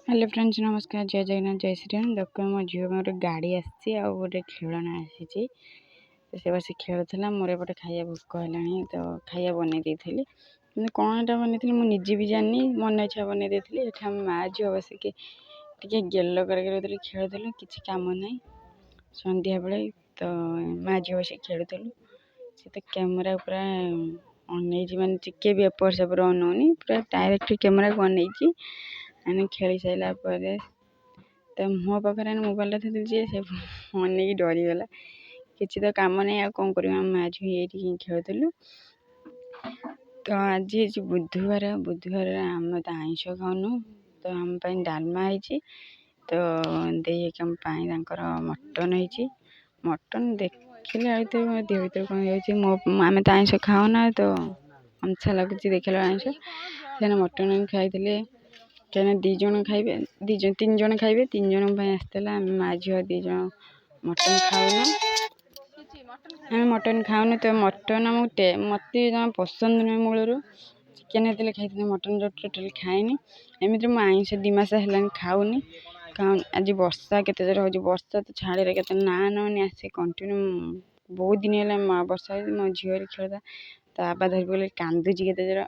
Hello friends, ନମସ୍କାର, ଜୟ ଜଗନ୍ନାଥ, ଜୟ ଶ୍ରୀରାମ। ଦେଖ, ମୋ ଝିଅ ପାଇଁ ଗୋଟେ ଗାଡ଼ି ଆସିଛି ଆଉ ଗୋଟେ ଖେଳଣା ଆସିଛି। ତ ସେ ବସି ଖେଳୁଥିଲା। ମୋର ଏପଟେ ଖାଇବା ଭୋକ ହେଲାଣି, ତ ଖାଇବା ବନେଇ ଦେଇଥିଲି। କିନ୍ତୁ କ'ଣ ଏଇଟା ବନେଇଥିଲି ମୁଁ ନିଜେ ବି ଜାଣିନି, ମନ ଇଚ୍ଛା ବନେଇ ଦେଇଥିଲି। ଏଠି ଆମ ମା ଝିଅ ବସିକି ଟିକେ ଗେଲ କରିକି ରହୁଥିଲୁ, ଖେଳୁଥିଲୁ। କିଛି କାମ ନାହିଁ ସନ୍ଧ୍ୟାବେଳେ, ତ ମା ଝିଅ ବସିକି ଖେଳୁଥିଲୁ। ସେ ତ କ୍ୟାମେରା ପୁରା ଅନେଇଛି, ମାନେ ଟିକେ ବି ଏପଟ ସେପଟ ଅନଉନି, ପୁରା ଡାଇରେକ୍ଟ କ୍ୟାମେରାକୁ ଅନେଇଛି। ମାନେ ଖେଳି ସାରିଲା ପରେ ତ ମୋ ପାଖରେ ଆଣି ମୋବାଇଲଟା ଥୋଇଦେଲି ଯେ ସେ ଅନେଇକି ଡରିଗଲା। କିଛି ତ କାମ ନାହିଁ, ଆଉ କ'ଣ କରିବୁ? ଆମେ ମା ଝିଅ ଏଇଠି ହିଁ ଖେଳୁଥିଲୁ। ତ ଆଜି ହେଇଛି ବୁଧବାର। ବୁଧବାରରେ ଆମେ ତ ଆଇଁଷ ଖାଉନୁ, ତ ଆମ ପାଇଁ ଡାଲମା ହେଇଛି, ତ ଦେଇ ଆମ ପାଇଁ ତାଙ୍କର ମଟନ୍ ହେଇଛି। ମଟନ୍ ଦେଖିଲେ ଆଉ ମୋ ଦେହ ଭିତରେ କ'ଣ ହେଇଯାଉଛି। ମୋ ଆମେ ତ ଆଇଁଷ ଖାଉନା, ତ ଅମସା ଲାଗୁଛି ଦେଖିଲା ଆଇଁଷ। ସେମାନେ ମଟନ୍ ଖାଇଥିଲେ, କାହିଁକିନା 2 ଜଣ ଖାଇବେ, 2 ଜଣ 3 ଜଣ ଖାଇବେ, 3 ଜଣଙ୍କ ପାଇଁ ଆସିଥିଲା। ଆମେ ମା ଝିଅ 2 ଜଣ ମଟନ୍ ଖାଉନୁ। ଆମେ ମଟନ୍ ଖାଉନୁ, ତ ମଟନ୍ ଆମକୁ ମୋତେ ଜମା ପସନ୍ଦ ନୁହେଁ ମୂଳରୁ। ଚିକେନ୍ ହେଇଥିଲେ ଖାଇଥିଲି, ମଟନ୍ ଟୋଟାଲି ଖାଏନି। ଏମିତିରେ ମୁଁ ଆଇଁଷ 2 ମାସ ହେଲାଣି ଖାଉନି। ଆଜି ବର୍ଷା କେତେ ଜୋର ହେଉଛି, ବର୍ଷା ତ ଛାଡ଼ିରେ କେତେ ନା ନଉନି, ଆସି କଣ୍ଟିନ୍ୟୁ ବହୁତ ଦିନ ହେଲା ବର୍ଷା ହେଇଛି। ମୋ ଝିଅ ଖେଳୁଥିଲା, ତା ବାବା ଧରି ପକେଇଲେ, କାନ୍ଦୁଛି କେତେ ଜୋର।